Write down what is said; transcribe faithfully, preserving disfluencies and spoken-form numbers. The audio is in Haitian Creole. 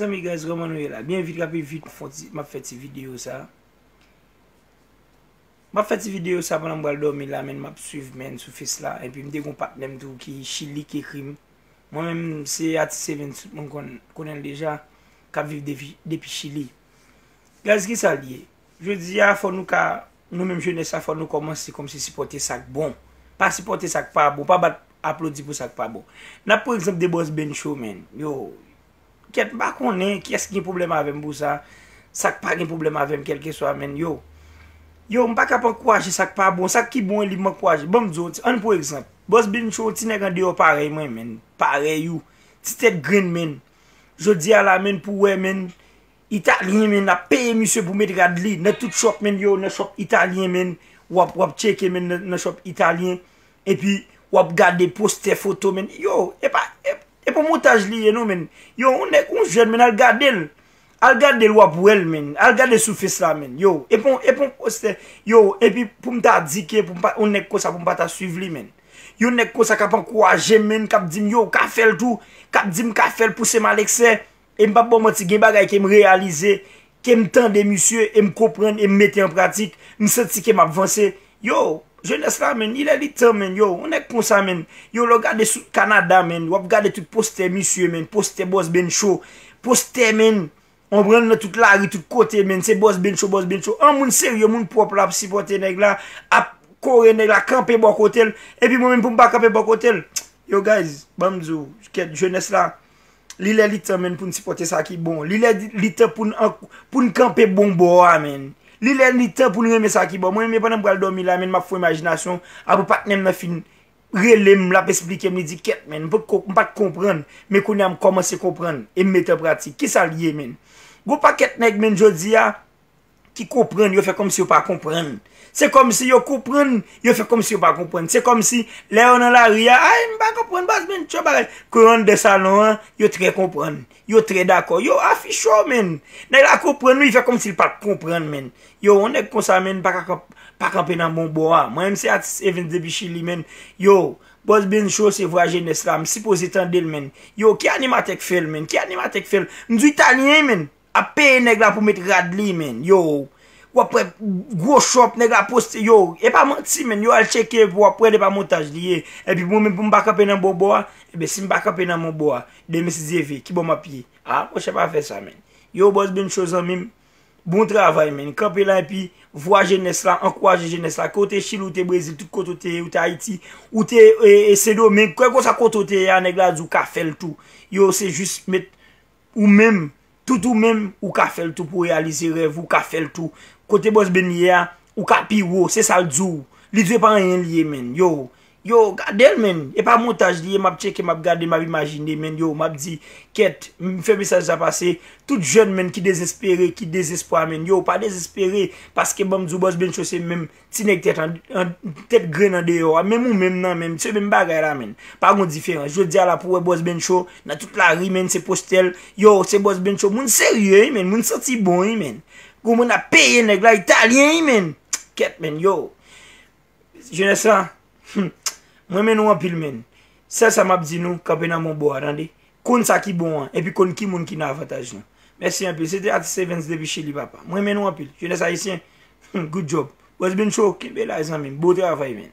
Zanmi guys, kòman nou ye la? Byen vit, rapi vit, m ap fè ti videyo sa. M ap fè ti videyo sa pandan m pral dòmi la, men m ap swiv, men, sou Face la. Epi m te gon patnè m tou ki Chili ki ekri m. Mwen menm, se atis Evens, tout moun konn, konnen l deja, k ap viv depi, depi Chili. Guys, ki sa l ye? Jodi a, fò nou ka, nou menm jenès la, fò nou kòmanse kòmsi sipòte sa k bon. Pa sipòte sa k pa bon, pa bat aplodi pou sa k pa bon. N ap pran egzanp de Bòs Ben Show, men. Yo, kèt, m pa konnen kiyès ki gen pwoblèm avè m pou sa. Sa k pa gen pwoblèm avè m, kèlkeswa, men. Yo, yo, m pa ka pa ankouraje sa k pa bon. Sa ki bon, li m ankouraje. Ban m di w, ann pran egzanp. Bòs Ben Show, ti nèg andeyò parèy mwen, men. Parèy ou. Ti tèt grenn, men. Jodi a la, men, pou wè, men. Italyen, men, ap peye misye pou met rad li nan tout shop, men, yo, nan shop italyen, men, w ap, w ap tcheke, men, nan, nan shop italyen, epi w ap gade postè, foto, men, yo, e pa, e, e pa montaj li ye, non, men, yo, yon nèg, yon jèn, men, al gade l, al gade l, w ap wè l, men, al gade sou Face la, men, yo, e pa, e pa postè, yo, epi pou m ta di ke, pou m pa, yon nèg konsa, pou m pa ta swiv li, men, yon nèg konsa k ap ankouraje m, men, k ap di m, yo, w ka fè l tou, k ap di m, w ka fè l, pouse m a leksè, E m p ap ba w manti, gen bagay ke m reyalize, ke m tande misye, e m konprann, e m mete an pratik, m santi ke m ap vanse. Yo, jenès la, men, il est le temps, men, yo, yon nèg konsa, men, yo, lè w gade sou Kanada, men, w ap gade tout postè misye, men, postè Bòs Ben Show, postè, men, w konprann, nan tout lari, tout kote, men, se Bòs Ben Show, Bòs Ben Show. An moun serye, moun pwòp la ap sipòte nèg la, ap kore nèg la, kanpe bò kote l, epi mwen menm pou m pa kanpe bò kote l. Yo, guys, ban m di w, kèt, jenès la, li lè li tan, men, pou n sipòte sa ki bon. Li lè li tan pou n an-, pou n kanpe bon bò a, men. Li lè li tan pou n renmen sa ki bon. Mwen menm, pandan m pral dòmi la, men, m ap fè imajinasyon. Apre patnè m nan fin rele m, l ap esplike m, li di, kèt, men, m pa t ko-, m pa t konprann. Men kounye a, m kòmanse konprann e m mete an pratik. Kisa l ye, men? Gon pakèt nèg, men, jodi a, ki konprann, yo fè kòmsi yo pa konprann. Se kòmsi yo konprann, yo fè kòmsi yo pa konprann. Se kòmsi, lè yo nan lari a, ay, m pa konprann, Bòs Ben Show bagay. Ke yo anndan salon an, yo trè konprann. Yo trè dakò. Yo, afich yo, men. Nèg la konprann, wi, fè kòmsi l pa t konprann, men. Yo, yon nèg konsa, men, pa ka kanp-, pa kanpe nan bon bò a. Mwen menm, se atis Evens depi Chili, men. Yo, Bòs Ben Show, se vwa jenès la. M sipoze tande l, men. Yo, ki animatè k fè l, men? Ki animatè k fè l? M di w italyen, men. Ap peye nèg la pou met rad li, men. Yo, w ap wè gwo shop, nèg la poste, yo, e pa manti, men. Yo, al tcheke pou w ap wè, e pa montaj li ye. Epi mwen menm pou m pa kanpe nan bon bò a, ebyen si m pa kanpe nan bon bò a, demen si Dye vle, ki bò m ap ye? A, monchè, pa fè sa, men. Yo, Bòs Ben Show, zanmi m, bon travay, men. Kanpe la epi vwa jenès la, ankouraje jenès la. Ke w te Chili, ou te Brezil, tout kote w te ye, ou te Ayiti, ou te, e, e, Sendomeng, kèlkeswa kote w te ye a, nèg la di w ka fè l tou. Yo, se jis met ou menm, tout ou menm, ou ka fè l tou pou w reyalize rèv ou, ou ka fè l tou. Kote Bòs Ben ye a, ou ka pi wo, se sa l di w. Li di w e pa anyen li ye, men. Yo, yo, gade l, men. E pa montaj li ye, m ap tcheke, m ap gade, m ap imajine, men. Yo, m ap di, kèt, m fè mesaj sa pase. Tout jèn, men, ki dezespere, ki dezespwa, men. Yo, pa dezespere, paske ban m di w, Bòs Ben Show se menm ti nèg tèt an, an, tèt grenn andeyò a, menm ou menm nan, menm, se menm bagay la, menm. Pa gon diferans. Jodi a la pou wè Bòs Ben Show nan tout lari, menm, se postè l. Yo, se Bòs Ben Show. Moun serye, wi, menm. Moun santi bon, wi, menm. Gon moun ap peye nèg la, italyen, wi, menm. Kèt, menm, yo. Jenès la, hmm, mwen renmen nou anpil, menm. Sèl sa m ap di nou, kanpe nan bon bò a, tande. Konn sa ki bon an, epi konn ki moun ki nan avantaj nou. Mèsi anpil. Se te atis Evens depi Chili, papa. Mwen renmen nou anpil. Jenès ayisyen, hmm, good job. Bòs Ben Show, kenbe la, zanmi m. Bon travay, menm.